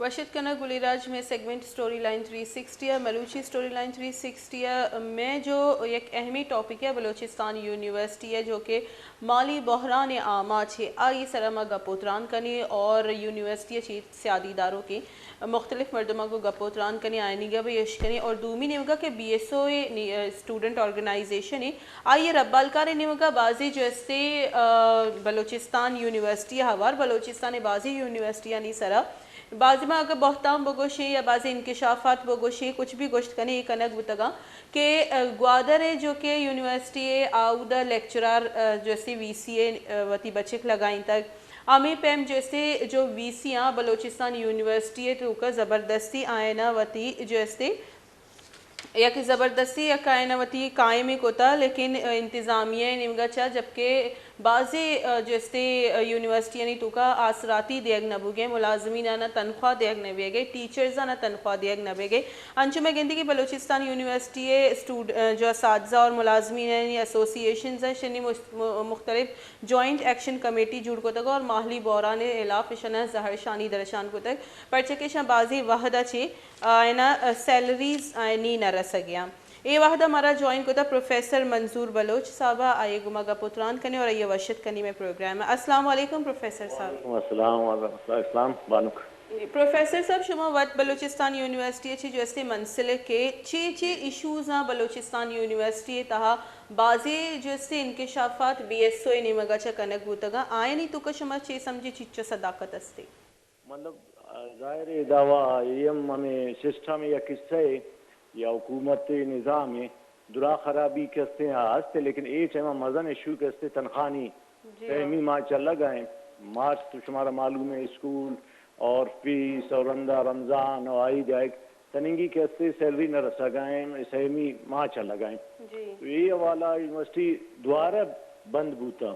پشت کنگ گلی راج میں segment story line three sixty ہے، ملوچی اسٹوری لائن تھری سکسٹی ہے۔ میں جو یک اہمی ٹاپک ہے بلوچستان یونیورسٹی ہے، جو کہ مالی بحران آماچ ہے، آئی سرا ما گپ و تران کنی اور یونیورسٹی چی سیادی داروں کے مختلف مردماں کو گپ و تران کنی، آئینی گپ یش کنی اور دومی نیمگا کہ B S O student organisation ہے، آئی ربالکار نیمگا بازی جو استے، آ، بلوچستان یونیورسٹی ہوار بلوچستان بازی یونیورسٹیانی سرا بازی ما اگر بہتام بگوشیں یا بازی انکشافات بگوشیں، کچھ بھی گوشت کنے، یہ کنگ بوتگاں کہ، آ، گوادر ہے جو کہ یونیورسٹی ہے، آؤدا لیکچرار، آ، جو استے وی سی ہے، آ، وتی بچک لگائیں تک۔ ہمیں پیم جو استے جو وی سی آں بلوچستان یونیورسٹی ہے تو کا زبردستی آئینا وتی جو استے یک زبردستی یک آئین وتی قائم کتا، لیکن، آ، انتظامیہ نیمگا چا، جبکہ بازی، آ، جو استے، آ، یونیورسٹیانی توکا آسراتی دیگ نہ بوگے، ملازمین آنا تنخواہ دیگ نہ بیگے، ٹیچرز آنا تنخواہ دیگ نہ بیگے۔ انچو میں گندی کہ بلوچستان یونیورسٹی اسٹوڈ-، آ، جو اساتذہ اور ملازمین ایسوسی ایشنز ہیں، شنی مس-، م-، مختلف جوائنٹ ایکشن کمیٹی جوڑ کتگ اور ماہلی بحران خلاف اشانا زہر شانی درشان کتگ، پرچہ کہ اشاں بازی وہد چی آئینا سیلریز آئینی نہ رسگیاں۔ اے وہد ء مارا جوائن کتا پروفیسر منظور بلوچ صاحب ء، آئی گما گپ و تران کنی اور آئی وشت کنی میں پروگرام ء۔ السلام علیکم پروفیسر صاحب۔ وعلیکم السلام ورحمۃ اللہ۔ السلام بانک۔ جی، پروفیسر صاحب، شما وت بلوچستان یونیورسٹی چی جو استے منسلک کے چی چی ایشوز آں بلوچستان یونیورسٹی تہا بازی جو استے انکشافات بی ایس او نیمگا چا کنگ بوتگا، آئینی تو کہ شما چی سمجھی چیچو صداقت استے؟ مطلب، آ، ظاہر ہے، دعویٰ اے ہم ہمیں سسٹم یک حصہ ہے یا حکومت نظام ہے۔ درا خرابی کستے ہست ہے، لیکن اے ٹائم مزن ایشو کستے تنخواہ نہیں۔ جی۔ سیمی ماہ چلگ آئیں، مارچ تو شمارا معلوم ہے، اسکول اور فیس اور رندا رمضان اور عید آئے، تننگی کستے سیلری نہ رسگ آئیں، سیمی ماہ چلگ آئیں۔ جی۔ تو اے حوالہ یونیورسٹی دوارہ بند بوتا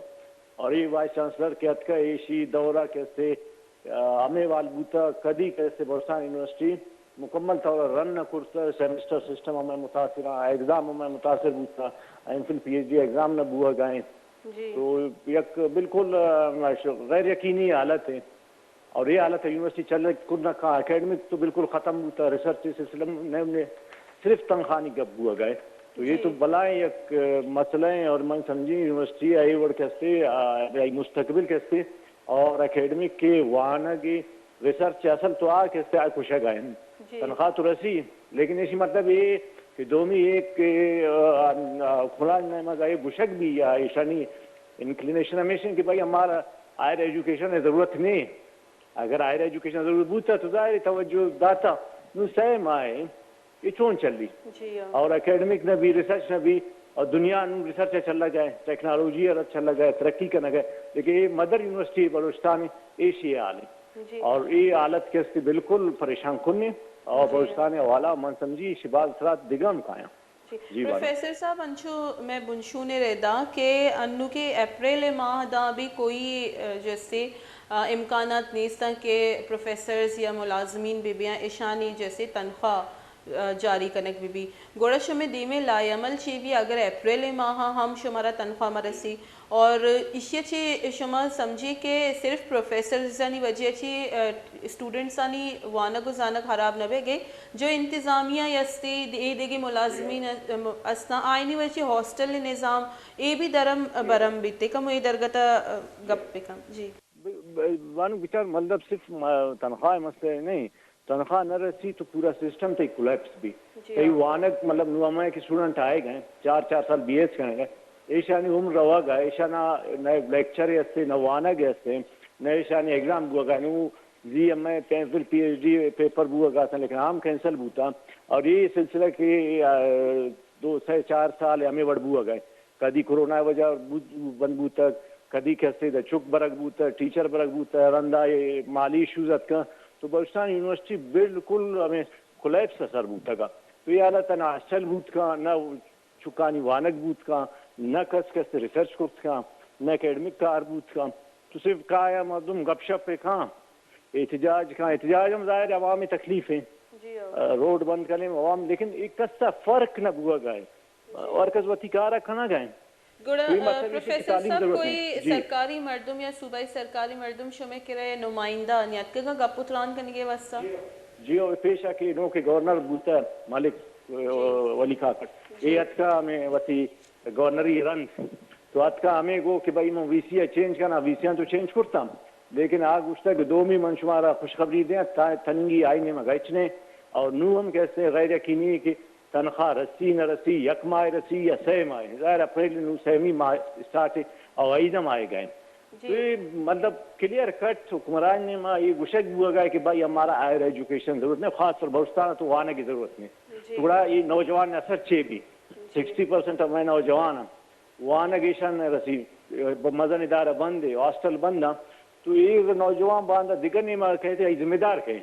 اور اے وائس چانسلر کہ اتکا ایشی دورہ کستے آ، ہمے حال بوتہ، کدی کہ استے بلوچستان یونیورسٹی مکمل طور رن نہ کرتہ، سیمسٹر سسٹم ہمے متاثر آں، ایگزام ہمے متاثر بوتہ، M Phil P H D exam نہ بوہگا ایں۔ جی۔ تو یک بالکل، آ، غیر یقینی حالت ہے۔ اور یہ حالت ہے یونیورسٹی چل کر نہ کہاں، اکیڈمک تو بالکل ختم بوتہ، ریسرچ سلسلہ نے، نے صرف تنخواہ نی گپ بوہگا ہے۔ تو یہ جی۔ تو بلائیں یک، آ، مسئلہ ہے اور من سمجھی یونیورسٹی اے وڑ کہ استے، آ، مستقبل کہ استے، اور اکیڈمک کے وانگ ریسرچ اصل تو آ کہ استے آ کشگ آئیں۔ جی۔ تنخواہ تو رسی، لیکن ایشی مطلب یہ کہ دومی ایک کہ، آ، آ، فلان نیمگا یہ گشگ بھی یا ایشانی انکلینیشن ہمیشہ کہ بھائی ہمارا ہائر ایجوکیشن ضرورت نہیں۔ اگر ہائر ایجوکیشن ضرورت بوتا تو ظاہر ہے توجہ داتا۔ نو سہ ماہ ہے۔ اے چون چلی؟ جی ہاں۔ اور اکیڈمک نہ بھی، ریسرچ نہ بھی، اور دنیا نوں ریسرچ چل لگا ہے، ٹیکنالوجی ء چل لگا ہے، ترقی کنگ ء، لیکن اے مدر یونیورسٹی بلوچستان ہے، ایشی حال ہے۔ جی۔ اور اے حالت کہ استے بالکل پریشان کن ہے، اور جی۔ بلوچستان حوالہ من سمجھی شباز اثرات دگہ ہم کایاں۔ جی۔ جی بانک۔ پروفیسر صاحب، انچو میں بنشون ردا کہ انو کے اپریل ماہ دا بھی کوئی، آ، جیسے، آ، امکانات نیستاں کہ پروفیسرز یا ملازمین بہ بیاں، اشانی جیسے تنخواہ، آ، جاری کنگ بہ بی۔ گڑا شمے دیمے لائحہ عمل چی بی اگر اپریل ماہ ہم شمارا تنخواہ مرسی؟ اور ایشی چی شما سمجھی کہ صرف پروفیسرزانی وجہ چی، آ، اسٹوڈنٹسانی وانگ و زانگ خراب نہ بے گئے، جو انتظامیہ استے، اے دگہ ملازمین استاں، آئینی وجہ چی ہاسٹل نظام، اے بھی درم برم بیتے، کم اے درگت گپ بکن۔ جی۔ ب-، ب-، بانک بچار، مطلب صرف ما-، تنخواہ مسئلہ نہیں، تنخواہ نہ رسی تو پورا سسٹم تئی کولیپس بھی۔ جی تئی ہاں۔ وانگ، مطلب نو ہمائیں کہ اسٹوڈنٹ آئے گئے، چار، چار سال بی ایس کرنے گئے، ایشانی عمر روا گئے، ایشانا نئے لیکچر استے، نہ وانگ استے، نہ ایشانی ایگزام بوا گئے، نو زی ایم اے، پین فل پی ایچ ڈی پیپر بوا گئے، لیکن ہم کینسل بوتا۔ اور یہ سلسلہ کہ، آ، دو، سے، چار سال ہمیں وڑ بوا گئے۔ کدی کرونا وجہ بو-، بند بوتگ، کدی کسے دا چک برگ بوتگ، ٹیچر برگ بوتگ، رندا اے مالی ایشوز اتکاں، تو بلوچستان یونیورسٹی بالکل ہمیں کولیپس ء سر بوتگ۔ تو یہ حالت نہ ہاسٹل بوت کاں، نہ چکانی وانگ بوت کاں، نہ کس کس ریسرچ کرت کاں، نہ اکیڈمک کار بوت کاں۔ تو صرف کایا مردم گپ شپ کاں، احتجاج کاں، احتجاج ہم ظاہر عوامی تکلیف ہیں۔ جی ہاں۔ آ، روڈ بند کریں عوام، لیکن ایک کس فرق نہ بوا گئے۔ جی۔ اور کس وتی کار ء کنگ ء انت۔ گڑا، تو یہ آ، مطلب ایش کہ پروفیسر تعلیم صاحب، ضرورت کوئی ہے۔ جی۔ سرکاری مردم یا صوبائی سرکاری مردم شمے کرے نمائندہ نیاتکگاں گپ و تران کنگے واسطہ؟ جی، او پیشا کہ نوکے گورنر بوتا ملک، جی۔ ولی کاکڑ۔ جی۔ اے اتکا ہمیں وتی گورنری رند۔ تو اتکا ہمیں گو کہ بھئی من وی سی ء چینج کناں، وی سی آں تو چینج کرتاں۔ لیکن آ گوشتا کہ دومی من شمارا خوشخبری دیاں، تا-، تننگی آئی نیمگا ہچ نے۔ اور نو ہم کہ اسے غیر یقینی ہے کہ تنخواہ رسی نہ رسی، یک ماہ رسی یا سہ ماہ۔ ظاہر اپریل نو سہمی ماہ اسٹارٹ ہے اور عید ہم آئے گئے۔ جی۔ تو یہ مطلب کلیئر کٹ حکمران نے ما یہ گوشگ بوگا کہ بھائی ہمارا ہائر ایجوکیشن ضرورت نہیں، خاص طور بلوچستان تو وانگ کی ضرورت نہیں۔ جی۔ تھوڑا یہ نوجوان اثر چے بھی، جی۔ سکسٹی پرسینٹ ہمیں نوجوان ہیں، وانگ ایشان نہ رسی، مزن ادارہ بند ہے، ہاسٹل بند ہیں، تو یہ نوجوان باندہ دگہ نیما کہتے ہیں، ذمہ دار کہیں،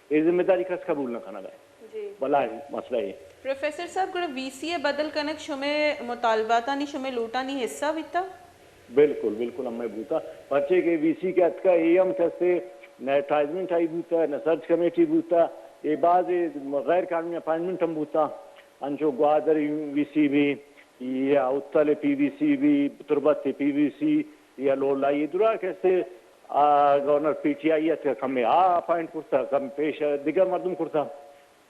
یہ ذمہ داری کس قبول نہ کرنا ہے۔ جی۔ بلاہیں مسئلہ ہے۔ پروفیسر صاحب، گڑا وی سی ء بدل کنگ شمے مطالباتانی، شمے لوٹانی حصہ بیتا؟ بالکل، بالکل ہمیں بوتا۔ پرچے کہ وی سی کہ اتکا اے ہم کسے نہ ایڈورٹائزمنٹ آئی بوتا، نہ سرچ کمیٹی بوتا، اے بعض غیر قانونی اپائنٹمنٹ ہم بوتا۔ انچو گوادر وی سی بھی، یا اتل پی وی سی بھی، تربت پی وی سی، یا لولائی درا کسے، آ، گورنر پی ٹی آئی اتکا کمے آ اپائنٹ کرتا، کم پیش دگہ مردم کرتا۔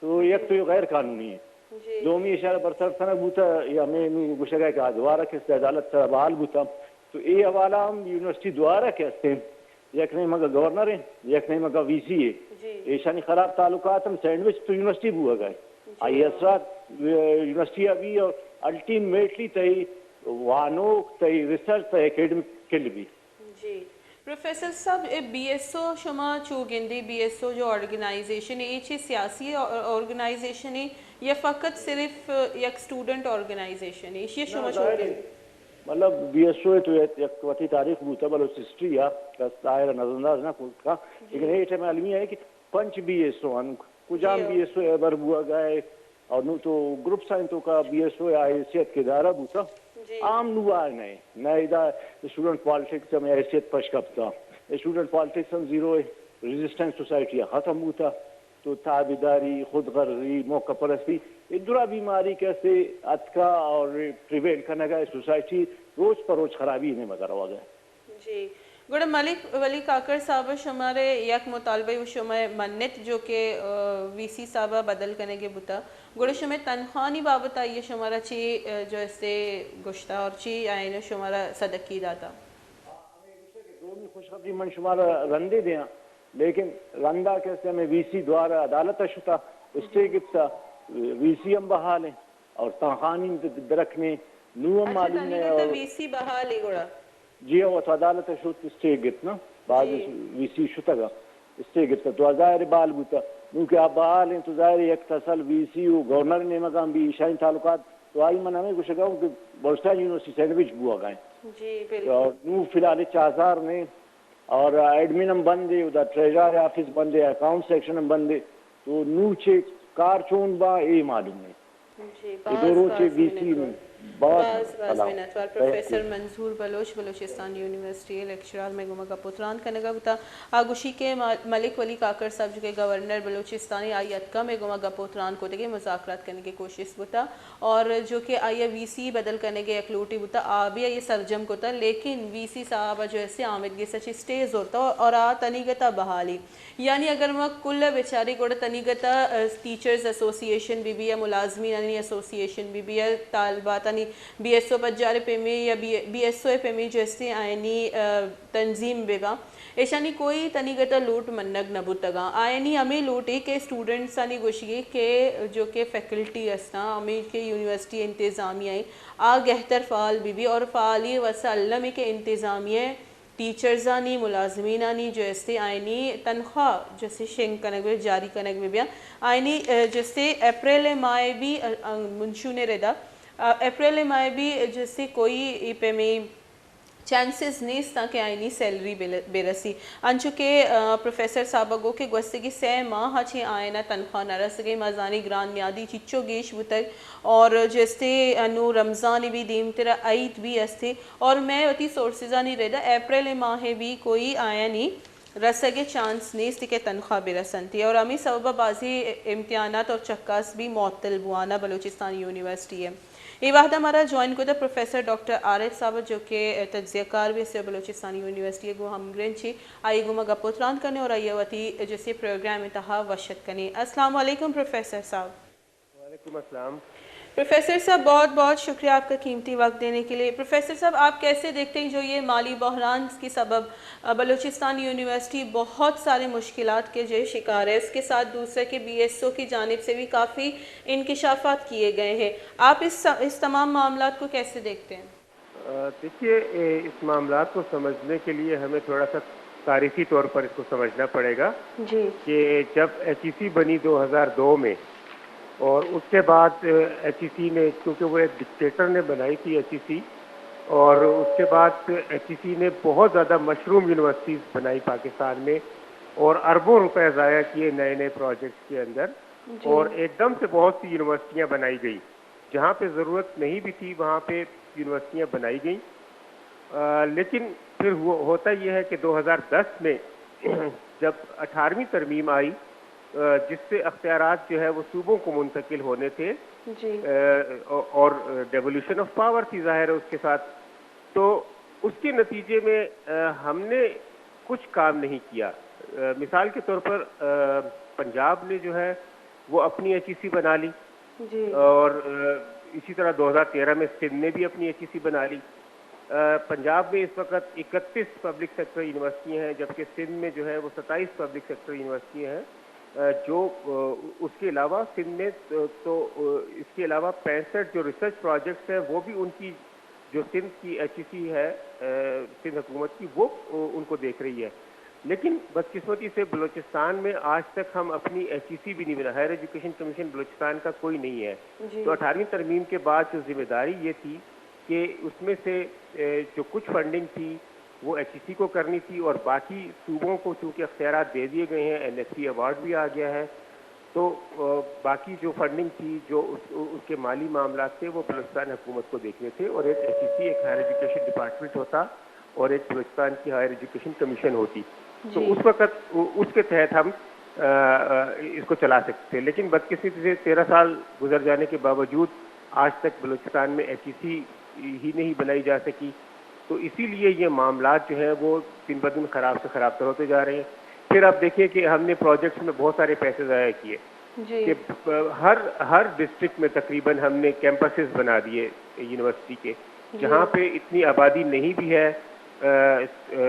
تو یک تو یہ غیر قانونی ہے۔ جی۔ دومی اشارہ برطرف کنگ بوتا، یا ہمیں نو گوشگا کہ آ دوبارہ کس عدالت سرا بحال بوتا۔ تو اے حوالہ ہم یونیورسٹی دوارہ کہ ہستیں، یک نیمگا گورنر ہیں، یک نیمگا وی سی ہے۔ جی۔ ایشانی خراب تعلقات ہم سینڈوچ تو یونیورسٹی بوگا ہے۔ جی۔ آئی اثرات، اے، یونیورسٹی ابھی اور الٹیمیٹلی تئی وانوک، تئی ریسرچ، تئی اکیڈمک کل بھی۔ جی۔ پروفیسر صاحب، اے بی ایس او شما چو گندے، بی ایس او جو آرگنائزیشن ہے، اے چی سیاسی آ-، آرگنائزیشن ہے یا فقط صرف یک اسٹوڈنٹ آرگنائزیشن ہے؟ ایشی نہ، شما چو ظاہر ہے۔ گندے؟ مطلب، بی ایس او ہے تو یک، یک وتی تاریخ بوتا، بلوچ ہسٹری آ، کس ظاہر ہے نظرانداز نہ کرتا۔ جی۔ لیکن اے ٹائم علمی ہے کہ پنچ بی ایس او ان، کجام جی۔ بی ایس او ایبر بوگا ہے، اور نو تو گروپس ہیں تو کا بی ایس او آ حیثیت کے ادارہ بوتا۔ جی۔ عام نو آئے نہیں، نہ ادا اسٹوڈنٹ پالیٹکس ہم حیثیت پش کپتا۔ اسٹوڈنٹ پالیٹکس ہم زیرو ہے، ریزسٹنس سوسائٹی ختم بوتا۔ تو تابعداری، خود غرضی، موقع پرستی، یہ درا بیماری کیسے اتکا اور پریویل کنگا ہے سوسائٹی روچ پر روچ خرابی نے مگر ہوگا۔ جی۔ گڑا ملک ولی کاکڑ صاحب، شمارے یک مطالبہ و شما منت جو کہ، آ، وی سی صاحب بدل کنگے بوتا۔ گڑا شما تنخواہانی بابت آئیے شمارا چی، آ، جو استے گشتا اور چی آئین شمارا صدقی داتا؟ ہمیں گوشت کہ دومی خوشخبری من شمارا رندے دیاں، لیکن رندا کہ استے ہمیں وی سی دوارا عدالت شتا، اسٹے گپتا، وی سی ہم بحال ہیں۔ اور تاں خانی درکنے نو ہم اچھا، معلوم ہے تنیگت اور وی سی بحال ہے گڑا؟ جی ہاں، وہ تو عدالت شوت اسٹے گت نا، بعد جی۔ وی سی شتگا اسٹے گت تو ظاہر بحال بوتا۔ نو کہ آپ بحال ہیں تو ظاہر یک تسل وی سی و گورنر نیمگان بھی ایشانی تعلقات تو آئی من ہمیں گوشگا ہوں کہ بلوچستان یونیورسٹی سینڈوچ بوا گئے۔ جی، بالکل۔ اور نو فی الحال چاہزار نے اور ایڈمن ہم بند ہے، ادا ٹریجرر آفس بند ہے، اکاؤنٹ سیکشن ہم بند ہے۔ تو نو چے کار چون با اے معلوم نہیں۔ جی، اے دو باز، روچے باز وی سی منتوار۔ میں باز، باز باز سلام۔ منتوار۔ پروفیسر منظور بلوچ، بلوچستان یونیورسٹی لیکچرر میں گوما گپ و تران کنگا بوتا۔ آ گوشی کہ ما-، ملک ولی کاکڑ صاحب جو کہ گورنر بلوچستانی آئی اتکا میں گوما گپ و تران کو دگے مذاکرات کنگے کوشش بوتا۔ اور جو کہ آئی ء وی سی بدل کنگ ء یک لوٹے بوتا، آ بھی آئی ء سرجم کتا، لیکن وی سی صاحب ء جو ہے سے آمدگس ء چہ اسٹے زرتا اور آ تنیگت ء بحالی۔ یعنی اگر ما کل ء بچاریں گڑا تنیگت ء، ٹیچرز ایسوسی ایشن بی بی یا ملازمینانی ایسوسی ایشن بی بی یا طالباتانی بی ایس او پجار ء پیمیں یا بی، بی ایس او ء پیمیں جو ہے سے آئینی، ا، تنظیم بہ باں، ایشانی کوئی تنیگت ء لوٹ منگ نہ بوتگاں۔ آیانی ہمے لوٹے کہ اسٹوڈنٹسانی گوشگے کہ جو کہ فیکلٹی استاں، ہمے کہ یونیورسٹی انتظامیہ ایں، آ گہتر فعال بہ بی اور فعالی واسطہ المی کہ انتظامیہ ٹیچرزانی، ملازمینانی جو استے آیانی تنخواہ جو استے شنگ کنگ بہ، جاری کنگ بہ بیاں۔ آیانی، ا، جو استے اپریل ماہ بی، ا، ا، منشون ردا، ا، اپریل ماہ بی جو استے کوئی ای پیمیں چانسز نیست تاکہ آئینی سیلری بل-، برسی۔ انچو کہ، آ، پروفیسر صاحب گو کہ گوستگی سہ ماہ چہ آئینا تنخواہ نہ رسگے، ما زانی گران نیادی چچو گیش بوتگ اور جستے انو رمضان بھی دیمتر عید بھی استے اور میں وتی سورسزانی ردا اپریل ماہ بھی کوئی آیانی رسگے چانس نیست کہ تنخواہ برسنتی اور ہمیں سبب بازی امتحانات اور چکاس بھی معطل بوانا بلوچستان یونیورسٹی ہے۔ اے وہدا مارا جوائن کتہ پروفیسر ڈاکٹر عارف صاحب، جو کہ تجزیہ کار بھی سے بلوچستان یونیورسٹی گو ہمگرنچی، آئی گو ما گپ و تران کرنے اور آئی وتی جسی پروگرام تہا وشت کنے۔ السلام علیکم پروفیسر صاحب۔ وعلیکم السلام۔ پروفیسر صاحب، بہت بہت شکریہ آپ کا قیمتی وقت دینے کے لیے۔ پروفیسر صاحب، آپ کیسے دیکھتے ہیں جو یہ مالی بحران کی سبب، آ، بلوچستان یونیورسٹی بہت سارے مشکلات کے جو شکار ہے، اس کے ساتھ دوسرے کہ بی ایس او کی جانب سے بھی کافی انکشافات کیے گئے ہیں، آپ اس س-، اس تمام معاملات کو کیسے دیکھتے ہیں؟ آ، دیکھیے، اے، اس معاملات کو سمجھنے کے لیے ہمیں تھوڑا سا تاریخی طور پر اس کو سمجھنا پڑے گا جی۔ کہ جب ایچ ای سی بنی دو ہزار دو میں، اور اس کے بعد، آ، ایچ ای سی نے، کیونکہ وہ ایک ڈکٹیٹر نے بنائی تھی ایچ ای سی، اور اس کے بعد ایچ ای سی نے بہت زیادہ مشروم یونیورسٹیز بنائی پاکستان میں، اور اربوں روپے ضائع کیے نئے نئے پروجیکٹس کے اندر، جی۔ اور ایک دم سے بہت سی یونیورسٹیاں بنائی گئی۔ جہاں پہ ضرورت نہیں بھی تھی، وہاں پہ یونیورسٹیاں بنائی گئیں۔ آ، لیکن پھر ہو-، ہوتا یہ ہے کہ دو ہزار دس میں جب اٹھارہویں ترمیم آئی، آ، جس سے اختیارات جو ہے وہ صوبوں کو منتقل ہونے تھے، جی۔ آ، اور ڈیولیوشن آف پاور تھی ظاہر ہے اس کے ساتھ، تو اس کے نتیجے میں، آ، ہم نے کچھ کام نہیں کیا۔ آ، مثال کے طور پر، آ، پنجاب نے جو ہے وہ اپنی ایچ ای سی بنا لی، جی۔ اور، آ، اسی طرح دو ہزار تیرہ میں سندھ نے بھی اپنی ایچ ای سی بنا لی۔ آ، پنجاب میں اس وقت اکتیس پبلک سیکٹر یونیورسٹی ہیں، جبکہ سندھ میں جو ہے وہ ستائیس پبلک سیکٹر یونیورسٹی ہیں، آ، جو، آ، اس کے علاوہ سندھ میں تو، تو، آ، اس کے علاوہ پینسٹھ جو ریسرچ پروجیکٹس ہیں، وہ بھی ان کی جو سندھ کی ایچ ای سی ہے، آ، سندھ حکومت کی، وہ، آ، ان کو دیکھ رہی ہے۔ لیکن بدقسمتی سے بلوچستان میں آج تک ہم اپنی ایچ ای سی بھی نہیں بنا، ہائر ایجوکیشن کمیشن بلوچستان کا کوئی نہیں ہے۔ جی۔ تو اٹھارہویں ترمیم کے بعد جو ذمہ داری یہ تھی کہ اس میں سے، آ، جو کچھ فنڈنگ تھی، وہ ایچ ای سی کو کرنی تھی اور باقی صوبوں کو چونکہ اختیارات دے دیے گئے ہیں، این ایس پی ایوارڈ بھی آ گیا ہے، تو، آ، باقی جو فنڈنگ تھی، جو اس، اس کے مالی معاملات تھے، وہ بلوچستان حکومت کو دیکھنے تھے اور ایک ایچ ای سی، ایک ہائر ایجوکیشن ڈپارٹمنٹ ہوتا اور ایک بلوچستان کی ہائر ایجوکیشن کمیشن ہوتی۔ تو جی۔ اس وقت ا-، اس کے تحت ہم، آ، آ، اس کو چلا سکتے تھے۔ لیکن بدقسمتی سے تیرہ سال گزر جانے کے باوجود آج تک بلوچستان میں ایچ ای سی ہی نہیں بنائی جا سکی۔ تو اسی لیے یہ معاملات جو ہیں، وہ دن بدن خراب سے خراب تر ہوتے جا رہے ہیں۔ پھر آپ دیکھیے کہ ہم نے پروجیکٹس میں بہت سارے پیسے ضائع کیے جی۔ کہ، آ، ہر، ہر ڈسٹرکٹ میں تقریباً ہم نے کیمپسز بنا دیے یونیورسٹی کے، جی۔ جہاں پہ اتنی آبادی نہیں بھی ہے، آ، آ، آ،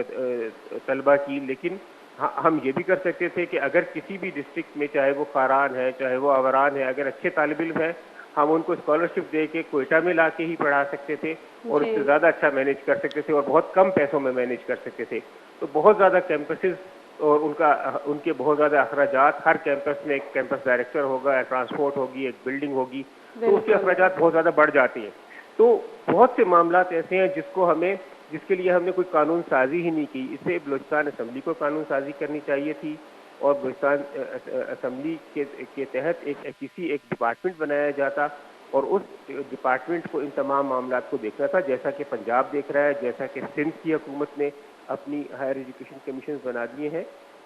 طلبہ کی، لیکن ہ-، ہم یہ بھی کر سکتے تھے کہ اگر کسی بھی ڈسٹرکٹ میں، چاہے وہ خاران ہے، چاہے وہ آوران ہے، اگر اچھے طالب علم ہیں، ہم ان کو اسکالرشپ دے کے کوئٹہ میں لا کے ہی پڑھا سکتے تھے اور اس سے جی۔ زیادہ اچھا مینیج کر سکتے تھے اور بہت کم پیسوں میں مینیج کر سکتے تھے۔ تو بہت زیادہ کیمپسز اور ان کا، ان کے بہت زیادہ اخراجات، ہر کیمپس میں ایک کیمپس ڈائریکٹر ہوگا، ٹرانسپورٹ ہوگی، ایک بلڈنگ ہوگی، تو اس کے بالکل۔ اخراجات بہت زیادہ بڑھ جاتے ہیں۔ تو بہت سے معاملات ایسے ہیں جس کو ہمیں، جس کے لیے ہم نے کوئی قانون سازی ہی نہیں کی۔ اس سے بلوچستان اسمبلی کو قانون سازی کرنی چاہیے تھی اور بلوچستان، ا، ا، اسمبلی کے، کے تحت ایک ایچ ای سی، ایک ڈپارٹمنٹ بنایا جاتا اور اس ڈپارٹمنٹ کو ان تمام معاملات کو دیکھنا تھا، جیسا کہ پنجاب دیکھ رہا ہے، جیسا کہ سندھ کی حکومت نے اپنی ہائر ایجوکیشن کمیشنز بنا دیے ہیں۔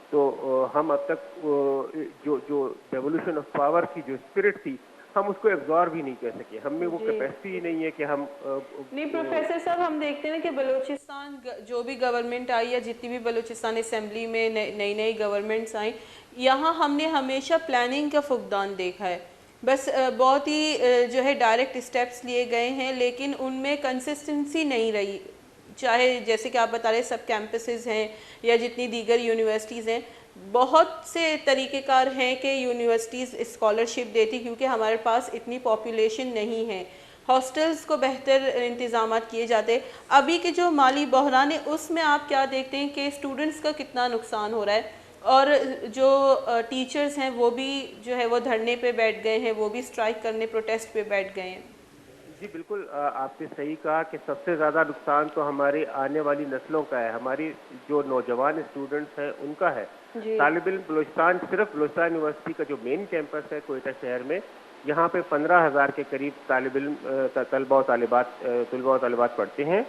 تو، آ، ہم اب تک، آ، جو، جو ڈیولیوشن آف پاور کی جو اسپرٹ تھی، ہم اس کو ایبزارب ہی نہیں کر سکے۔ ہم میں وہ جی۔ کیپیسٹی ہی نہیں ہے کہ ہم، آ، نہیں، آ، پروفیسر صاحب، ہم دیکھتے ہیں کہ بلوچستان گ-، جو بھی گورنمنٹ آئی یا جتنی بھی بلوچستان اسمبلی میں نئے، نئی نئی گورنمنٹس آئیں، یہاں ہم نے ہمیشہ پلاننگ کا فقدان دیکھا ہے۔ بس، آ، بہت ہی، آ، جو ہے ڈائریکٹ اسٹیپس لیے گئے ہیں، لیکن ان میں کنسسٹنسی نہیں رہی۔ چاہے جیسے کہ آپ بتا رہے سب کیمپسز ہیں یا جتنی دیگر یونیورسٹیز ہیں، بہت سے طریقہ کار ہیں کہ یونیورسٹیز اسکالرشپ دیتی، کیونکہ ہمارے پاس اتنی پاپولیشن نہیں ہے۔ ہاسٹلز کو بہتر انتظامات کیے جاتے۔ ابھی کے جو مالی بحران ہے، اس میں آپ کیا دیکھتے ہیں کہ اسٹوڈنٹس کا کتنا نقصان ہو رہا ہے؟ اور جو، آ، ٹیچرز ہیں، وہ بھی جو ہے وہ دھرنے پہ بیٹھ گئے ہیں، وہ بھی اسٹرائک کرنے، پروٹیسٹ پہ بیٹھ گئے ہیں۔ جی بالکل، آ، آپ نے صحیح کہا کہ سب سے زیادہ نقصان تو ہمارے آنے والی نسلوں کا ہے، ہماری جو نوجوان اسٹوڈنٹس ہیں ان کا ہے۔ جی۔ طالب علم بلوچستان، صرف بلوچستان یونیورسسٹی کا جو مین کیمپس ہے کوئٹہ شہر میں، یہاں پہ پندرہ ہزار کے قریب طالب علم، آ، ط-، طلبہ و طالبات، آ، طلبہ و طالبات پڑھتے ہیں۔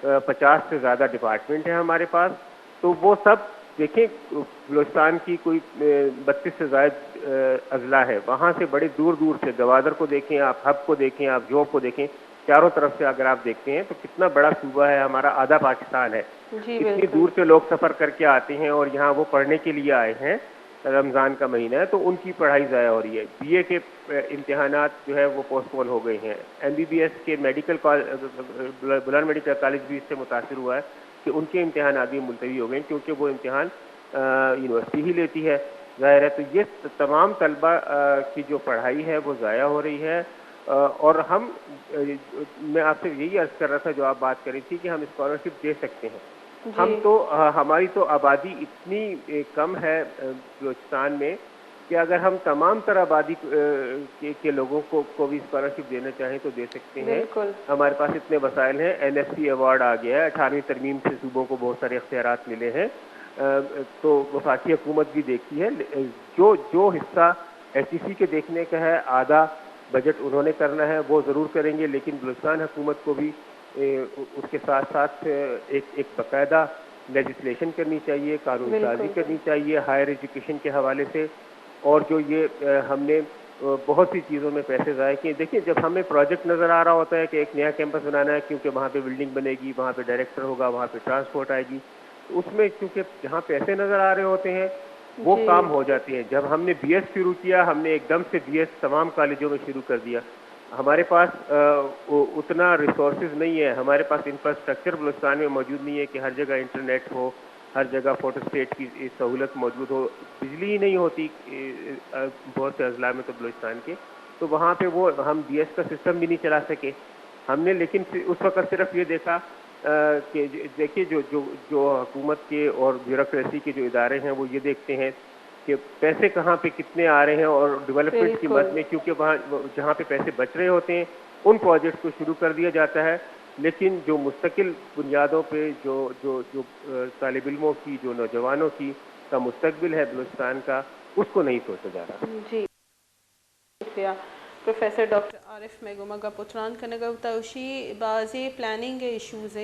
آ، پچاس سے زیادہ ڈپارٹمنٹ ہیں ہمارے پاس۔ تو وہ سب دیکھیں، بلوچستان کی کوئی، آ، بتیس سے زائد، آ، اضلاع ہے، وہاں سے بڑے دور دور سے، گوادر کو دیکھیں آپ، حب کو دیکھیں آپ، ژوب کو دیکھیں، چاروں طرف سے اگر آپ دیکھتے ہیں تو کتنا بڑا صوبہ ہے ہمارا، آدھا پاکستان ہے۔ جی، اتنی بالکل۔ دور سے لوگ سفر کرکے آتے ہیں اور یہاں وہ پڑھنے کے لیے آئے ہیں، رمضان کا مہینہ ہے، تو ان کی پڑھائی ضائع ہو رہی ہے۔ بی اے کے، اے، امتحانات جو ہے وہ پوسٹ پون ہو گئے ہیں۔ ایم بی بی ایس کے میڈیکل کال-، بلان میڈیکل کالج بھی اس سے متاثر ہوا ہے کہ ان کے امتحانات بھی ملتوی ہو گئے ہیں، کیونکہ وہ امتحان، آ، یونیورسٹی ہی لیتی ہے، ظاہر ہے۔ تو یہ تمام طلبہ، آ، کی جو پڑھائی ہے وہ ضائع ہو رہی ہے، آ، اور ہم، آ، میں آپ سے یہی عرض کر رہا تھا جو آپ بات کر رہی تھی کہ ہم اسکالرشپ دے سکتے ہیں۔ جی۔ ہم تو، آ، ہماری تو آبادی اتنی، اے، کم ہے، آ، بلوچستان میں کہ اگر ہم تمام تر آبادی، آ، کے، کے لوگوں کو، کو بھی اسکالرشپ دینا چاہیں تو دے سکتے ہیں۔ بالکل۔ ہمارے پاس اتنے وسائل ہیں، این ایف سی ایوارڈ آ گیا ہے، اٹھارہویں ترمیم سے صوبوں کو بہت سارے اختیارات ملے ہیں۔ آ، تو وفاقی حکومت بھی دیکھتی ہے، ل-، جو، جو حصہ ایچ ای سی کے دیکھنے کا ہے، آدھا بجٹ انہوں نے کرنا ہے، وہ ضرور کریں گے، لیکن بلوچستان حکومت کو بھی، اے، اس کے ساتھ ساتھ، اے، ایک، ایک باقاعدہ لیجسلیشن کرنی چاہیے، قانون سازی، بالکل، کرنی چاہیے ہائر ایجوکیشن کے حوالے سے۔ اور جو یہ، اے، ہم نے، اے، بہت سی چیزوں میں پیسے ضائع کیے۔ دیکھیے، جب ہمیں پروجیکٹ نظر آ رہا ہوتا ہے کہ ایک نیا کیمپس بنانا ہے، کیونکہ وہاں پہ بلڈنگ بنے گی، وہاں پہ ڈائریکٹر ہوگا، وہاں پہ ٹرانسپورٹ آئے گی، تو اس میں چونکہ جہاں پیسے نظر آ رہے ہوتے ہیں، وہ، جی، کام ہو جاتے ہیں۔ جب ہم نے بی ایس شروع کیا، ہم نے ایک دم سے بی ایس تمام کالجوں میں شروع کر دیا۔ ہمارے پاس، آ، وہ اتنا ریسورسز نہیں ہے، ہمارے پاس انفراسٹرکچر بلوچستان میں موجود نہیں ہے کہ ہر جگہ انٹرنیٹ ہو، ہر جگہ فوٹو اسٹیٹ کی سہولت موجود ہو، بجلی ہی نہیں ہوتی، اے، اے، بہت سے اضلاع میں تو بلوچستان کے، تو وہاں پہ وہ ہم بی ایس کا سسٹم بھی نہیں چلا سکے۔ ہم نے لیکن اس وقت صرف یہ دیکھا، آ، کہ دیکھیے جو، جو، جو حکومت کے اور بیوروکریسی کے جو ادارے ہیں وہ یہ دیکھتے ہیں کہ پیسے کہاں پہ کتنے آ رہے ہیں اور ڈیولپمنٹ کی، بالکل، مد میں، کیونکہ وہاں جہاں پہ پیسے بچ رہے ہوتے ہیں ان پروجیکٹس کو شروع کر دیا جاتا ہے، لیکن جو مستقل بنیادوں پہ جو، جو، جو، آ، طالب علموں کی، جو نوجوانوں کی، کا مستقبل ہے بلوچستان کا، اس کو نہیں سوچا جا رہا۔ جی۔ شکریہ۔ پروفیسر ڈاکٹر عارف مئے گوما گپ ءُ تران کنگ ءَ بوتگ، اشی بازیں پلاننگ ءِ ایشوز ءَ،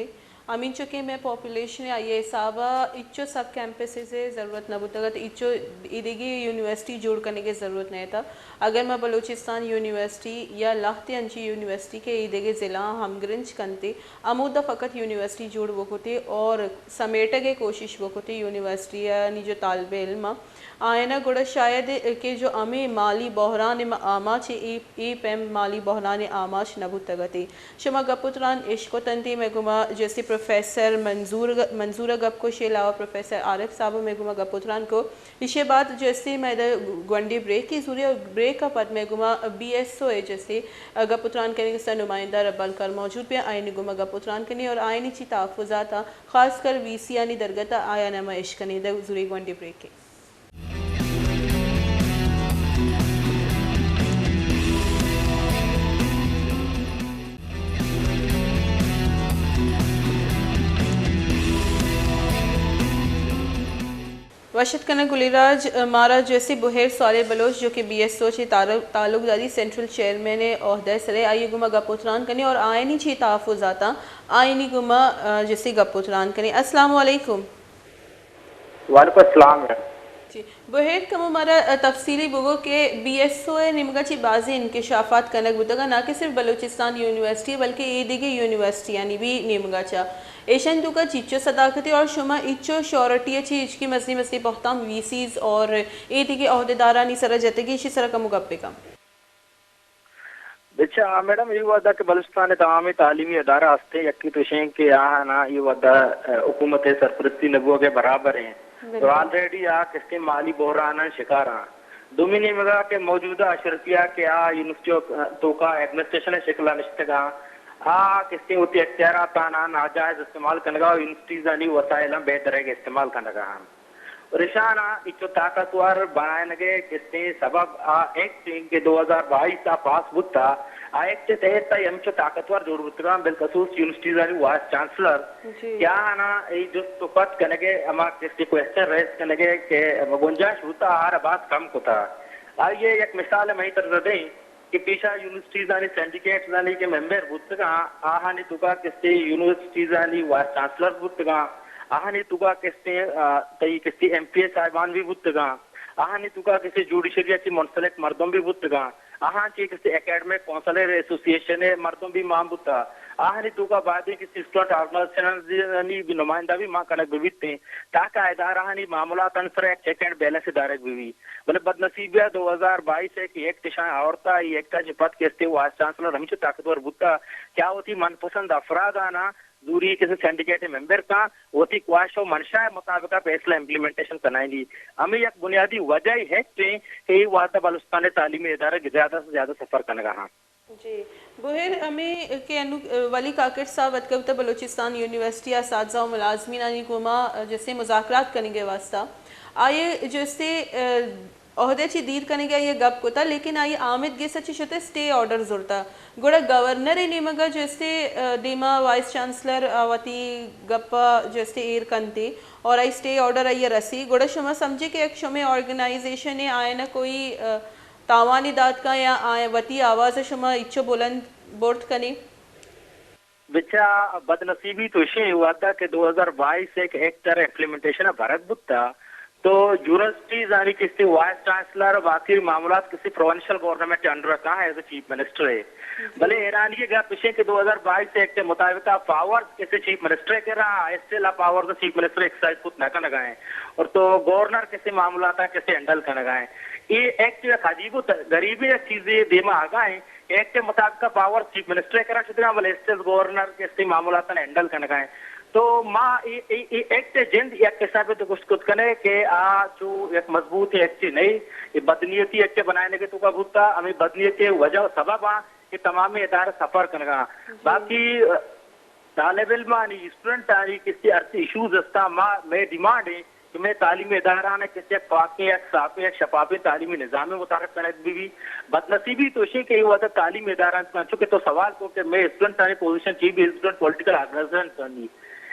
ہمینچو کہ مئے پاپولیشن ءِ آئی ءِ حساب ءَ ہچو سب کیمپسز ءِ ضرورت نہ بوتگ ات، ہچو ایدگہ یونیورسٹی جوڑ کنگ ءِ ضرورت نہ اتگ۔ اگر ما بلوچستان یونیورسٹی یا لہتے انچیں یونیورسٹی کہ ایدگہ ضلع ہمگرنچ کنت، ہمودا فقط یونیورسٹی جوڑ بکتے اور سمیٹگ ءِ کوشش بکتے یونیورسٹی آنی جو طالب علم آیانا گڑا شاید کہ جو ہمے مالی بحران ءِ آماچ اے، اے پیم مالی بحران ءِ آماچ نہ بوتگ ات۔ شما گپ ءُ تران اشکت انت، مئے گوما جیسے پروفیسر منظور، منظور ءَ گپ کو، شے علاوہ پروفیسر عارف صاحب ءَ مئے گوما گپ ءُ تران کو۔ ایشی بعد جیسے مئے دا گونڈی بریک ءِ زوری اور بریک ءَ پد مئے گوما بی ایس او ءِ جیسے گپ ءُ تران کنگ ءَ نمائندہ ربال کر موجود بی، آیانی گوما گپ ءُ تران کنی اور آیانی چی تحفظات، خاص کر وی سی آنی درگت ءَ آیانا ما اشکنیں۔ دا زوری گونڈی بریک ءَ۔ وش اتک کنیں گلی راج، مارا جیسے بحیر صالح بلوچ جو کہ بی ایس او چہ تعلق، تعلق داری سینٹرل چیئرمین ءِ عہدہ ءِ سر ءَ، آئی ءِ گوما گپ ءُ تران کنیں اور آیانی چی تحفظاتاں، آیانی گوما، آ، جیسے گپ ءُ تران کنیں۔ السلام علیکم۔ وعلیکم السلام۔ جی، بحیر کمو مارا، آ، تفصیلی بگو کہ بی ایس او ءِ نیمگا چی بازیں انکشافات کنگ بوتگا، نہ کہ صرف بلوچستان یونیورسٹی بلکہ اے دگہ یونیورسٹیانی بھی نیمگا چا ایشانی توکا چیچو صداقتے اور شما ایچو شورٹی چی ہچکی مزنی مزنی پہتام وی سیز اور اے دگہ عہدیدارانی سرا جتگی، ایشی سرا کمو گپ بکن۔ بچا میڈم، اے وہدا کہ بلوچستان ءِ تمامیں تعلیمی ادارہ ہستیں، یکے تو ایشیں کہ آہانا اے وہدا، ا، حکومت ءِ سرپرستی نہ بوگ ءِ برابر ایں۔ بالکل۔ تو آلریڈی آ کستیں مالی بحراناں شکار آں۔ دومی نیمگا کہ موجودہ اشرفیہ کہ آ یونیورسٹی ءِ توکا ایڈمنسٹریشن ءِ شکل ءَ نشتگاں، آ کستیں وتی اختیاراتانا ناجائز استعمال کنگا و یونیورسٹیزانی وسائلاں بے درگ استعمال کنگا آں۔ رشانا انچو طاقتور بنائینگ ءِ کستیں سبب آ ایکٹ انت کہ دو ہزار بائیس ءَ پاس بوتا، آ ایکٹ ءِ تحت آئی انچو طاقتور جوڑ بوتگاں، بالخصوص یونیورسٹیزانی وائس چانسلر، جی، کہ آہانا اے جست ءُ پت کنگ ءِ ہما کستیں کوئسچن ریز کنگ ءِ کہ گنجائش بوتا، آرا باز کم کتا۔ آئی ءِ یک مثال ءَ مئے طرز دیں کہ پیشا یونیورسٹیزانی سینڈیکیٹزانی کہ ممبر بوتگاں، آہانی توکا کستیں یونیورسٹیزانی وائس چانسلر بوتگاں، آہانی توکا کستیں، آ، تئی کستیں ایم پی اے صاحبان بھی بوتگاں، آہانی توکا کستیں جوڈیشری ءَ چہ منسلک مردم بھی بوتگاں۔ آہاں چہ کسی اکیڈمک کونسلر ایسوسی ایشن ءِ مردم بھی مان بوتا، آہانی توکا بایدیں کسی اسٹوڈنٹ آرگنائزیشنانی بھی نمائندہ بھی مان کنگ بہ بیتیں، تاکہ ادارہانی معاملاتانی سرا یک چیک اینڈ بیلنس دارگ بہ بی۔ بلے بدنصیبی ءَ دو ہزار بائیس ءَ کہ ایکٹ اشاں آورتا، اے ایکٹ ءَ چہ پد کہ استے وائس چانسلر ہمینچو طاقتور بوتا کہ آ وتی من پسند افراداناں زوری کسی سینڈیکیٹ ءِ ممبر کاں، وتی خواہش و منشا ءِ مطابق ءَ فیصلہ امپلیمنٹیشن کنائینی۔ ہمے یک بنیادی وجہ ءِ ایکٹ ایں کہ اے وہد ءَ بلوچستان ءِ تعلیمی ادارہ زیادہ سے زیادہ سفر کنگا ہاں۔ جی، بوہر ہمے کہ انو ولی کاکڑ صاحب اتکگ بوتگ بلوچستان یونیورسٹی ءِ اساتذہ و ملازمینانی گوما جسے مذاکرات کنگ ءِ واسطہ، آئی ءَ جستے عہدہ چہ دیر کنگ ءِ آئی ءَ گپ کتگ، لیکن آئی ءَ آمد گس ءَ چہ شتہ اسٹے آرڈر زرتگ۔ گڑا گورنر ءِ نیمگ ءَ جستے دیما وائس چانسلر وتی گپ ءَ جستے ایر کنتے اور آئی اسٹے آرڈر آئی ءَ رسی، گڑا شما سمجھے کہ یک شمے آرگنائزیشن ءَ آیانا کوئی تاوانے دات کن یا آ وتی آواز ءَ شما ہچو بلند برت کنے؟ بچا، بدنصیبی تو اشیں، اے وہدا کہ دو ہزار بائیس ءَ یک ایکٹ ءِ امپلیمنٹیشن ءَ برگ بوتا، تو یونیورسٹیز آنی کسے وائس چانسلر باقی معاملات کسے پروونشل گورنمنٹ انڈر ءَ کاں ایز اے چیف منسٹر ءَ۔ بلے حیرانی ءِ گپ اشیں کہ دو ہزار بائیس ایکٹ ءِ مطابق ءَ پاورز کسے چیف منسٹر ءِ کرا، اسٹل آ پاورز چیف منسٹر ایکسرسائز کت نہ کنگا ایں اور تو گورنر کسے معاملات ءَ کسے ہینڈل کنگا ایں۔ اے ایکٹ یک عجیب و غریب یک چیزے دیما آگا ایں۔ ایکٹ ءِ مطابق پاور چیف منسٹر ءِ کرا شتگاں، بلے اسٹل گورنر کسے معاملاتاں ہینڈل کنگا ایں۔ تو ما اے، اے، اے ایکٹ ءِ جند یک حسابے تو گوشت کت کنے کہ آ چو یک مضبوط ایکٹے نہ، اے بدنیتی ایکٹ بنائینگ ءِ توکا بوتا، ہمے بدنیتی وجہ و سبب آں کہ تمامیں ادارہ سفر کنگا۔ باقی طالب علمانی، اسٹوڈنٹانی کسے ارتھی ایشوز ہستاں، ما، مئے ڈیمانڈ ایں کہ مئے تعلیمی ادارہاں کسے یک پاکیں، یک صافیں، یک شفافیں تعلیمی نظامے متعارف کنگ بہ بی۔ بدنصیبی تو اشیں کہ اے وہدا تعلیمی ادارہ انت، چونکہ تو سوال کو کہ مئے اسٹوڈنٹانی پوزیشن چی بی، اسٹوڈنٹ پولیٹیکل آرگنائزیشن انت۔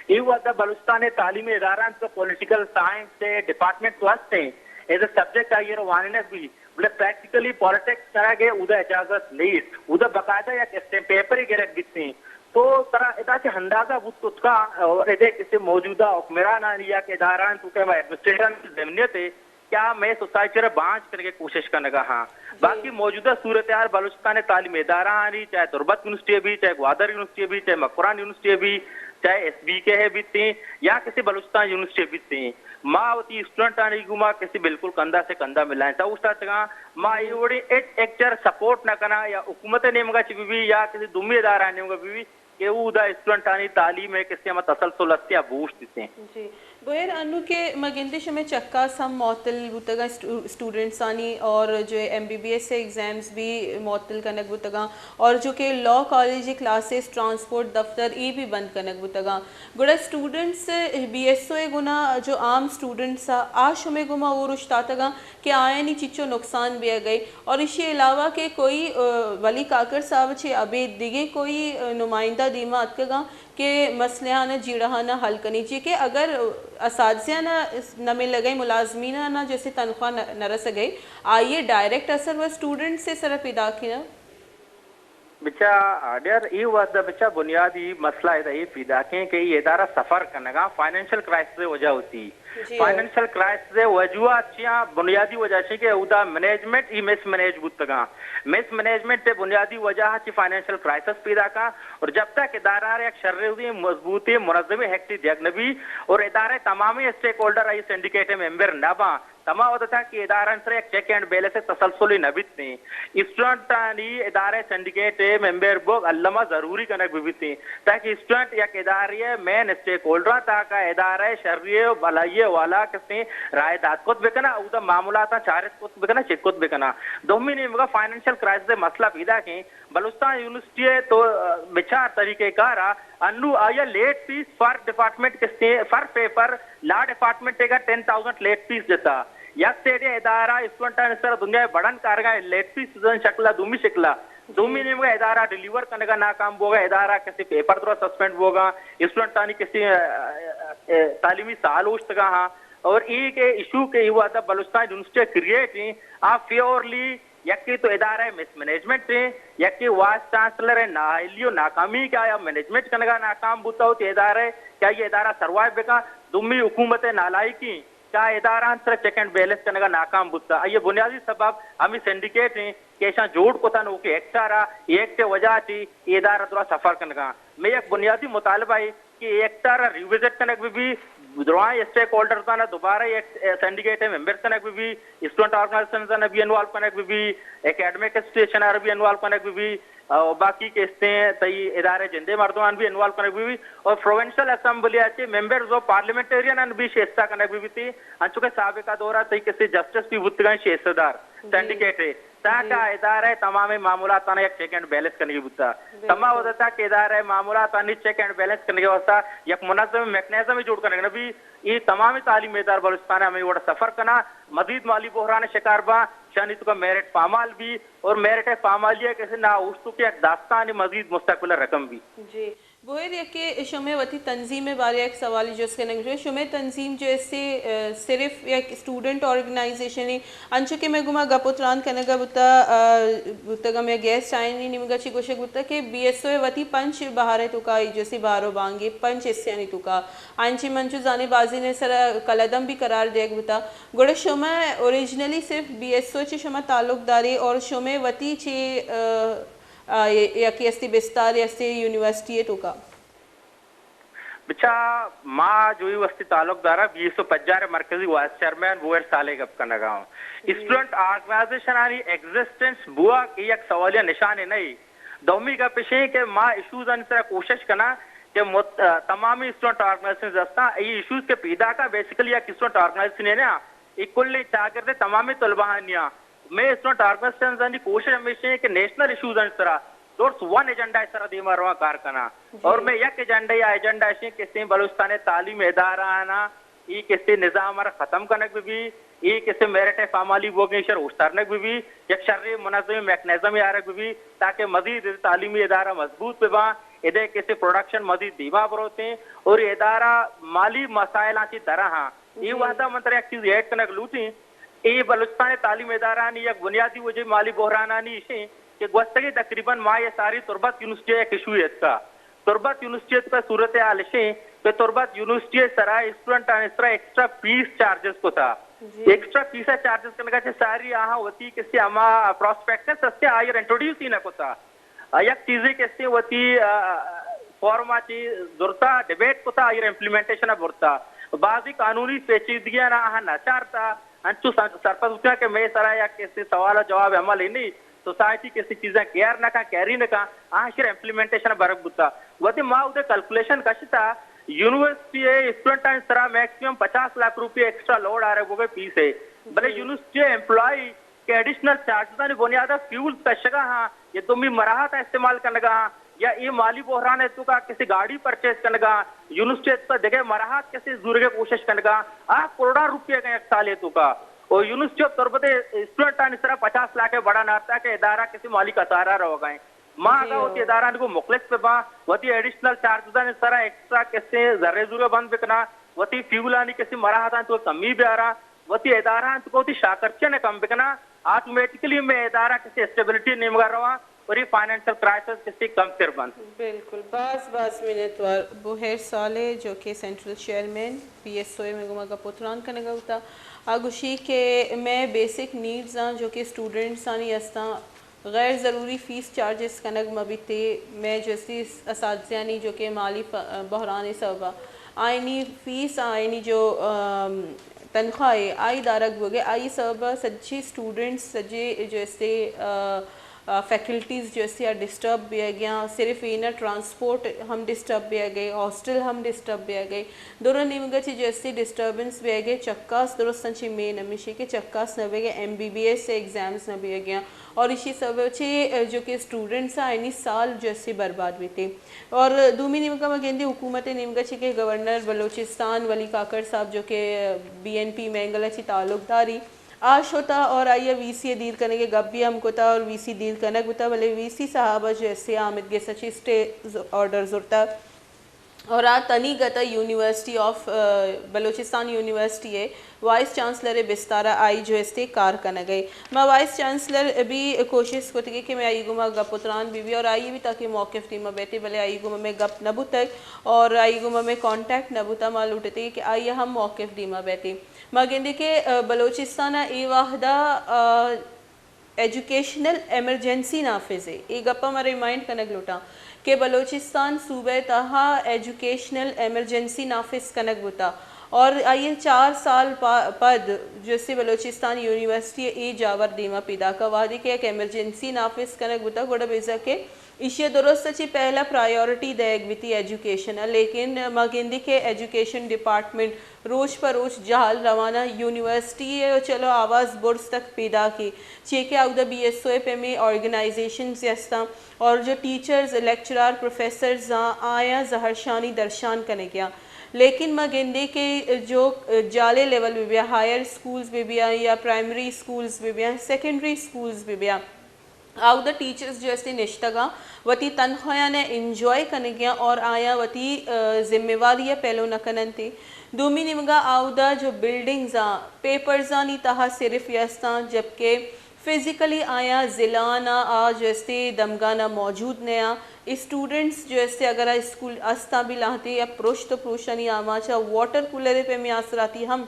اے وہدا بلوچستان ءِ تعلیمی ادارہ انت، پولیٹیکل سائنس ءِ ڈپارٹمنٹ تو ہستیں، ایز اے سبجیکٹ آئی ءَ را وانینگ بی، بلے پریکٹیکلی پالیٹکس کنگ ءِ اودا اجازت نیست۔ اودا باقاعدہ یک اسٹیمپ پیپرے گرگ بیتیں۔ تو ترا ادا چہ اندازہ بوت کت کن اور ادے کسے موجودہ حکمرانانی یا کہ ادارہانی توکا ما ایڈمنسٹریٹرانی ذہنیت ءِ کہ آ مئے سوسائٹی ءَ را بانج کنگ ءِ کوشش کنگا ہاں۔ باقی موجودہ صورتحال بلوچستان ءِ تعلیمی ادارہانی، چاہے تربت یونیورسٹی بی، چاہے گوادر یونیورسٹی بی، چاہے مکران یونیورسٹی بی، چاہے ایس بی کے بیتیں یا کسے بلوچستان یونیورسٹی بیتیں، ما وتی اسٹوڈنٹانی گوما کسے بالکل کندہ سے کندہ ملائیں۔ تا اوشتاتگاں ما اے وڑیں ہچ ایکٹ ءَ را سپورٹ نہ کناں، یا حکومت ءِ نیمگا چہ بہ بی یا کسے دومی ادارہ ءِ نیمگا بہ بی کہ اودا اسٹوڈنٹانی تعلیم ءِ کسے ہما تسلسل ہستے آ بوشت بیتیں۔ جی، بوہر، انو کہ ما گندیں شمئے چکاس ہم معطل بوتگاں اسٹو-، اسٹوڈنٹسانی اور جو ایم بی بی ایس ءِ ایگزامز بھی معطل کنگ بوتگاں اور جو کہ لا کالج ءِ کلاسز، ٹرانسپورٹ، دفتر اے بھی بند کنگ بوتگاں۔ گڑا اسٹوڈنٹس، بی ایس او ءِ گنا جو عام اسٹوڈنٹس آ، آ شمئے گوما اور اوشتاتگاں کہ آیانی چچو نقصان بیگ ءَ اور ایشی علاوہ کہ کوئی، آ، ولی کاکڑ صاحب چہ ابید دگہ کوئی، آ، نمائندہ دیما اتکگاں کہ مسئلہانا جیڑہانا حل کنی، چی کہ اگر اساتذہانا نہ ملگئے، ملازمینانا جیسے تنخواہ نہ، نہ رسگئے، آئی ءِ ڈائریکٹ اثر و اسٹوڈنٹس ءِ سرا پیداک ایں۔ بچا، آ، ڈیئر، اے وہد ءَ بچا بنیادی مسئلہ ادا اے پیداک ایں کہ اے ادارہ سفر کنگا فائنینشل کرائسس ءِ وجہ ہوتی۔ جی۔ فائنینشل کرائسس ءِ وجوہات چیاں؟ بنیادی وجہ چی کہ اودا مینجمنٹ ای مس مینج بوتگاں۔ مس مینجمنٹ ءِ بنیادی وجہ چی فائنینشل کرائسس پیداک ایں۔ اور جب تک ادارہ را یک شریں مضبوطیں منظمیں ایکٹے دیگ نہ بی اور ادارہ تمامیں اسٹیک ہولڈر آئی سینڈیکیٹ ءِ ممبر نہ باں، تما وھد ءَ تاں کہ ادارہانی سرا یک چیک اینڈ بیلنس ءِ تسلسلے نہ بیت ایں۔ اسٹوڈنٹانی ادارہ سینڈیکیٹ ءِ ممبر بوگ الما ضروری کنگ بہ بیت ایں، تاکہ اسٹوڈنٹ یک ادارہ ءِ مین اسٹیک ہولڈر آں، تاکہ ادارہ ءِ شری ءُ بھلائی ءِ والا کسیں رائے دات کت بہ کناں، اودا معاملاتاں چارت کت بہ کناں، چک کت بہ کناں۔ دومی نیمگ ءَ فائنینشل کرائسس ءِ مسئلہ پیداک ایں۔ بلوچستان یونیورسٹی ءِ تو، ءَ، بچار طریقہ کار ءَ انو آئی ءَ لیٹ فیس پر ڈپارٹمنٹ کسیں، پر پیپر لا ڈپارٹمنٹ ءَ ٹین تھاؤزنڈ لیٹ فیس جتا۔ یک سیڈیں ادارہ اسٹوڈنٹانی سر دنیا ءِ بڑن کارگاں لیٹ فیس شکل ءَ، دومی شکل ءَ، دومی نیمگ ءَ ادارہ ڈیلیور کنگ ءَ ناکام بوگ ءَ، ادارہ کسے پیپر درا سسپینڈ بوگ ءَ، اسٹوڈنٹانی کسے، ءَ، ءَ، تعلیمی سال اوشتگ ءَ ہاں۔ اور اے کہ ایشو کہ اے وھد ءَ بلوچستان یونیورسٹی ءَ کریٹ ایں، آ پیورلی یکے تو ادارہ ءِ مس مینجمنٹ ایں، یکے وائس چانسلر ءِ نااہلی ءُ ناکامی کہ آئی ءَ مینجمنٹ کنگ ءَ ناکام بوتگ وتی ادارہ ءَ کہ آئی ءَ ادارہ سروائیو بہ کن، دومی حکومت ءِ نالائکی کہ آ ادارہانی سرا چیک اینڈ بیلنس کنگ ءَ ناکام بوتگ۔ آئی ءِ بنیادی سبب ہمے سینڈیکیٹ ایں کہ ایشاں جوڑ کتا نوکیں ایکٹ ءَ را، اے ایکٹ ءِ وجہ ءَ چہ اے ادارہ درا سفر کنگا۔ مئے یک بنیادی مطالبہ اے کہ اے ایکٹ ءَ را ریوزٹ کنگ بہ بی، درائیں اسٹیک ہولڈرز آناں دوبارہ ایکٹ، سینڈیکیٹ ءَ ممبر کنگ بہ بی، اسٹوڈنٹ آرگنائزیشنز آناں بھی انوالو کنگ بہ بی، اکیڈمک انسٹیٹیوشن ءَ را بھی انوالو کنگ بہ بی، او باقی کہ استیں تئی ادارہ ءِ جندے مردماں بھی انوالو کنگ بہ بی، او پروونشل اسمبلی ءَ چہ ممبرز و پارلیمنٹیرین آناں بھی شی حصہ کنگ بہ بیتی، انچو کہ سابقہ دور ءَ تئی کسے جسٹس بھی بوتگاں شی حصہ دار سینڈیکیٹ ءِ۔ تاکہ آ ادارہ ءِ تمامیں معاملات آناں یک چیک اینڈ بیلنس کنگی بوتا۔ تما ودا تک ادارہ ءِ معاملات آنی چیک اینڈ بیلنس کنگی واسطہ یک منظم میکنیزم جوڑ کنگ نہ بی۔ اے تمامیں تعلیمی ادارہ بلوچستان ءَ ہمے وڑ سفر کنا، مزید مالی بحران ءِ شکار باں، شانی توکا میرٹ پامال بی اور میرٹ ءِ پامالی ءَ کسے نا اوشتو کہ یک داستان مزید مستقبل ءَ رقم بی۔ جی۔ بوہیر یکے شمئے وتی تنظیم ءِ بارے ءَ یک سوالے جست کنگ لوٹیں۔ شمئے تنظیم جو استے، آ، صرف یک اسٹوڈنٹ آرگنائزیشنے، انچو کہ مئے گوما گپ و تران کنگ ءَ بوتا، آ، بوتگ ءَ مئے گیسٹ آئینی نیمگ ءَ چی گوشگ بوتا کہ بی ایس او ءِ وتی پنچ بہار ءِ توکا ای جو استے بہر و بانگے پنچ حصیانی توکا، آنچی من چو زانے بازینے سرا کلدم بھی قرار دیگ بوتا۔ گڑا شما اوریجنلی صرف بی ایس او چی شما تعلق دارے اور شمئے وتی چی، آ، آ، یکے استے بستارے استے یونیورسٹی ءِ توکا؟ بچا، ما جو ای وستی تعلق دارا بی ایس او پجار مرکزی وائس چیئرمین بوہیر صالح گپ کنگا ہوں۔ اسٹوڈنٹ آرگنائزیشن آنی ایگزسٹنس بوا اے یک سوالیہ نشانے نہیں۔ دومی گپ اشیں کہ ما ایشوز آنی سرا کوشش کنا کہ مت-، آ، تمامی اسٹوڈنٹ آرگنائزیشن ہستاں، اے ایشوز کہ پیدا کا بیسیکلی یک اسٹوڈنٹ آرگنائزیشن ہے نا، اے کلیں چاگرد ءِ تمامیں طلبہ آنی آں۔ مئے اسٹوڈنٹ آرگنائزیشنز آنی کوشش ہمیش ایں کہ نیشنل ایشوز آنی سرا، درست ون ایجنڈا ءِ سرا دیما رواں کار کناں۔ اور مئے یک ایجنڈا یا ایجنڈا اش ایں کہ سیں بلوچستان ءِ تعلیمی ادارہ آناں اے کسے نظام ءَ را ختم کنگ بہ بی، اے کسے میرٹ ءِ پامالی بوگیں ایشر اوشتارنگ بہ بی، یک شریں منظمیں میکنزمے آرگ بہ بی تاکہ مزید تعلیمی ادارہ مضبوط بہ باں، ادے کسے پروڈکشن مزید دیما بروتیں اور اے ادارہ مالی مسائلاں چی درا ہاں۔ اے وہدا من ترا یک چیز ایڈ کنگ لوٹیں، اے بلوچستان ءِ تعلیم ادارہانی یک بنیادی وجہ مالی بحرانانی ایشیں کہ گوستگیں تقریباً ماہ ءِ ساری تربت یونیورسٹی ءَ یک ایشوے اتکا۔ تربت یونیورسٹی ءِ صورتحال اشیں کہ تربت یونیورسٹی ءِ سرا اسٹوڈنٹانی سرا ایکسٹرا فیس چارجز کتا۔ ایکسٹرا فیس ءِ چارجز کنگا چہ ساری آہاں وتی کسی ہما پراسپیکٹس ہستے آئی ءَ انٹروڈیوس ہی نہ کتا۔ آ، یک چیزے کہ استیں وتی، آ، فورم ءَ چی زرتا، ڈیبیٹ کتا، آئی ءَ امپلیمنٹیشن ءَ برتا۔ بعضی قانونی پیچیدگیاں آہاں نہ چارتا، انچو سر-، سرپد بوتیاں کہ مئے سرا یک کسی سوال ءُ جواب عمل ہی نہیں، سوسائٹی کسی چیزاں کیئر نہ کن، کیری نہ کن، آہاں شر امپلیمنٹیشن ءَ برگ بوتا۔ وتی ما اودے کیلکولیشن کشتا، یونیورسٹی ءِ اسٹوڈنٹانی سرا میکسیمم پچاس لاکھ روپے ایکسٹرا لوڈ آرگ بوگے فیس ہے، بلے یونیورسٹی ءِ امپلائی کہ ایڈیشنل چارجزانی بنیاد ءَ فیول کشگا ہاں یا دومی مراحت استعمال کنگا ہاں یا اے مالی بحران ءِ توکا کسی گاڑی پرچیز کنگا، یونیورسٹی ءِ توکا دگہ مراحت کسی زورگ ءِ کوشش کنگا، آ کروڑاں روپیہ کا یک سالے توکا۔ او یونیورسٹی آف تربت ءِ اسٹوڈنٹانی سرا پچاس لاکھ ءِ بڑا نارتا کہ ادارہ کسی مالی کسارا روگا ہیں۔ ما اگاں وتی ادارہانی گوں مخلص بہ باں، وتی ایڈیشنل چارجزانی سرا ایکسٹرا کسے زرے زورے بند بکناں، وتی فیولانی کسی مراحتانی توکا کمی بیاراں، وتی ادارہانی توکا وتی شاکرچیاں کم بکناں، آٹومیٹکلی مئے ادارہ کسی اسٹیبلٹی نیمگا رواں اور اے فائنینشل کرائسس کسی کم تر بنت۔ بالکل، باز باز منتوار۔ بوہیر صالح جو کہ سینٹرل چیئرمین بی ایس او ءِ، مئے گوما گپ و تران کنگا بوتا۔ آ گوشی کہ مئے بیسک نیڈز آں جو کہ اسٹوڈنٹسانی ہستاں، غیر ضروری فیس چارجز کنگ مہ بیت۔ مئے جو استی اساتذہانی جو کہ مالی پ-، بحران ءِ سبب ءَ آئینی فیس، آئینی جو، ام، تنخواہ ءِ آئی دارگ بوگ ءَ، آئی سبب ءَ سجی اسٹوڈنٹس، سجی جو استی، آ، آ، فیکلٹیز جو استی آ ڈسٹرب بیگ ءَ، صرف اے نہ ٹرانسپورٹ ہم ڈسٹرب بیگ ءَ، ہاسٹل ہم ڈسٹرب بیگ ءَ، درو نیمگ ءَ چہ جو استی ڈسٹربنس بیگ ءَ، چکاس درستاں چہ مین ہمیشی کہ چکاس نہ بیگ ءَ، ایم بی بی ایس ءِ ایگزامز نہ بیگ ءَ۔ اور ایشی سبب چہ جو کہ اسٹوڈنٹس آں، آئینی سال جو استی برباد بیتے۔ اور دومی نیمگا ما گندی حکومت نیمگا چہ کہ گورنر بلوچستان ولی کاکڑ صاحب جو کہ بی این پی مینگل چی تعلق داری، آ شتا اور آئی وی سی دیر کنگے گپ بھی ہم کتا اور وی سی دیر کنگ بوتا، بلے وی سی صاحب جو استی آمد گس چی اسٹے آرڈر زرتا۔ اور آ تنیگت یونیورسٹی آف، آ، بلوچستان یونیورسٹی ءِ وائس چانسلر ءِ بستار ءَ آئی جو استے کار کنگ ءَ۔ ما وائس چانسلر بھی کوشست کتگی کہ مئے آئی گوما گپ و تران بہ بی اور آئی بھی تاکہ موقف دیما بیتے، بلے آئی گوما مئے گپ نہ بوتگ اور آئی گوما مئے کانٹیکٹ نہ بوتا۔ ما لوٹتے کہ آئی ہم موقف دیما بیتے۔ ما گندے کہ، آ، بلوچستان ءَ اے وہدا، آ، ایجوکیشنل ایمرجنسی نافذ ہے۔ اے گپا ما ریمائنڈ کنگ لوٹاں کہ بلوچستان صوبہ تہا ایجوکیشنل ایمرجنسی نافذ کنگ بوتا اور آئی چار سال پا-، پد جیسے بلوچستان یونیورسٹی اے جاور دیما پیداکا وہدے کہ یک ایمرجنسی نافذ کنگ بوتا، گڑا بیزا کہ ایشی درست چی پہلا پرائیورٹی دیگ بیتی ایجوکیشن ء، لیکن ما گندی کہ ایجوکیشن ڈپارٹمنٹ روچ پہ روچ جہل روانہ، یونیورسٹی ء چلو آواز برز تک پیداکی، چیکہ اودا بی ایس او ء پیمیں آرگنائزیشنز ہستاں اور جو ٹیچرز، لیکچرار، پروفیسرز آں، آیاں زہرشانی درشان کنگیاں۔ لیکن ما گندے کہ جو جالے لیول بہ بیاں، ہائر اسکولز بہ بیاں یا پرائمری اسکولز بہ بیاں، سیکنڈری اسکولز بہ بیاں، اودا ٹیچرز جو استے نشتگاں وتی تنخواہاں انجوائے کنگیاں اور آیاں وتی، آ، ذمہ واری پیلو نہ کننتے۔ دومی نیمگا اودا جو بلڈنگز آں، پیپرزانی تہا صرف یستاں، جبکہ فزیکلی آیاں ضلعانا آ جو استے دمگانا موجود نیاں۔ اسٹوڈنٹس جو استے اگر اسکول استاں بھی لہتے یا پروشت و پروشانی آماچا واٹر کولر پیمیں آسراتی ہم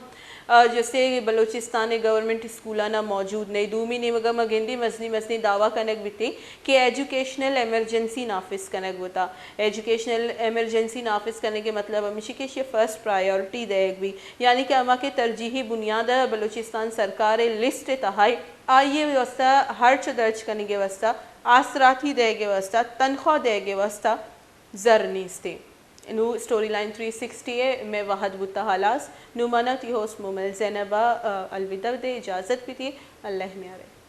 آ، جیسے بلوچستان ء گورنمنٹ اسکولاں نا موجود نہیں۔ دومی نیمگا ما گندی مزنی مزنی دعویٰ کنگ بیتی کہ ایجوکیشنل ایمرجنسی نافذ کنگ بوتا۔ ایجوکیشنل ایمرجنسی نافذ کنگ ء مطلب ہمیشی کہ ایشی فرسٹ پرائیورٹی دیگ بی، یعنی کہ ہما کہ ترجیحی بنیاد ء بلوچستان سرکار ء لسٹ ء تہا آئی ء واسطہ ہرچ درج کنگ ء واسطہ، آسراتی دیگ ء واسطہ، تنخواہ دیگ ء واسطہ زر نیستی۔ نوں اسٹوری لائن تھری سکسٹی ء مئے وہد بوتا ہلاس۔ نوں منا تی ہوسٹ مومل زینب ء الوداع دے، اجازت بیتی، اللہ میارے۔